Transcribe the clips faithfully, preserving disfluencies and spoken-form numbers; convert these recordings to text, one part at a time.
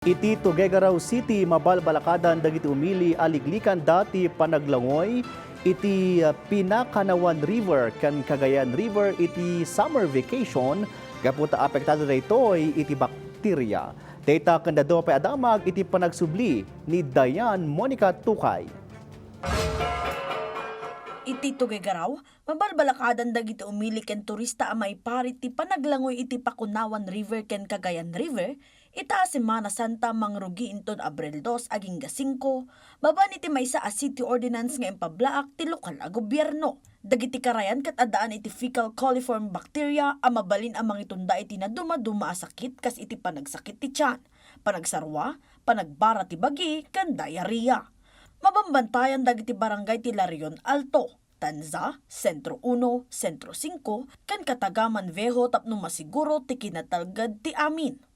Iti Tuguegarao City, mabalbalakadan dagiti umili a liklikanda ti panaglangoy iti, ah, Pinakanawan River ken Cagayan River iti summer vacation gapu ta apektado daytoy iti bakterya. Dayta ken dadduma pay a damag iti panagsubli ni Diane Monica Tukay. Iti Tuguegarao, mabalbalakadan dagiti umili ken turista a maiparit ti panaglangoy iti Pakunawan River ken Cagayan River ita a Semana Santa mangrugi inton Abril dos agingga singko, babaen iti maysa a city ordinance nga impablaak ti lokal a gobierno. Dagiti karayan ket addaan iti fecal coliform bacteria a mabalin a mangitunda iti nadumaduma a sakit kas iti panagsakit ti tian, panagsarua, panagbara ti bagi, ken diarrhea. Mabambantayan dagiti barangay ti La Reunion Alto, Tanza, Centro Uno, Centro Singko, ken Catagaman Viejo tapno masiguro ti kinatalged ti amin.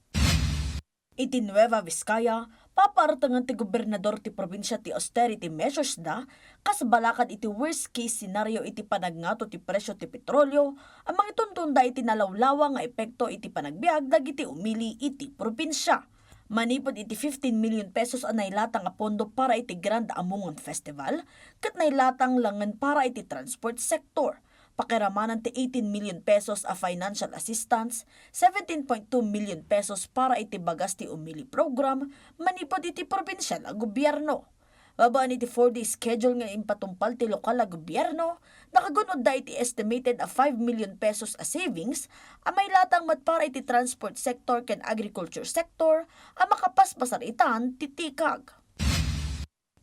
Iti Nueva Vizcaya, papaartengen ti gobernador ti probinsia ti austerity measures da kas balakad iti worst case scenario iti panagngato ti presyo ti petrolio a mangitundunda iti nalawlawa nga epekto iti panagbiag dagiti umili iti probinsia. Manipud iti fifteen million pesos a nailatang a pondo para iti Grand Amongon Festival, ket nailatang langen para iti transport sector. Pakiramanan ti eighteen million pesos a financial assistance, seventeen point two million pesos para iti bagas ti umili program manipud iti probinsial a gobierno. Babaen iti four-day schedule nga impatungpal ti lokal a gobierno, nakagun-odda iti estimated a five million pesos a savings a mailatang met para iti transport sector ken agriculture sector a makapaspasar itan ti tikag.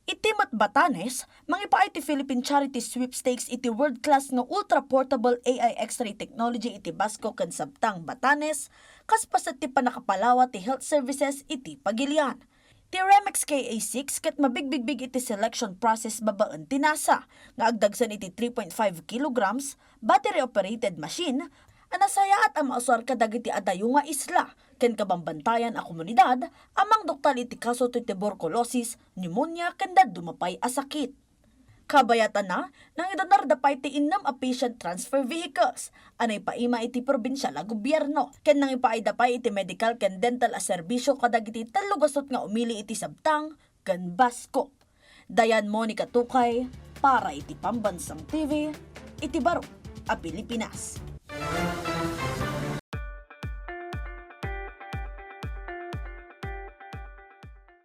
Iti met Batanes, mangipaay ti Philippine Charity Sweepstakes iti world-class nga ultra-portable A I X-ray technology iti Basco ken Sabtang, Batanes, kas paset ti pannakapalawa ti health services iti pagilian. Ti Remex K A six ket mabigbigbig iti selection process babaen ti NASA nga agdagsen iti three point five kilograms battery-operated machine a nasayaat a mausar kadagiti adayo nga isla ken kabambantayan a komunidad a mangduktal iti kaso ti tuberculosis, pneumonia ken dadduma pay a sakit. Kabayatanna, nangidunar da pay ti innem a patient transfer vehicles a naipaima iti probinsial a gobierno ken nangipaay da pay iti medical ken dental a serbisyo kadagiti tallo gasut nga umili iti Sabtang ken Basco. Diane Monica Tukay para iti Pambansang T V iti Baro a Pilipinas.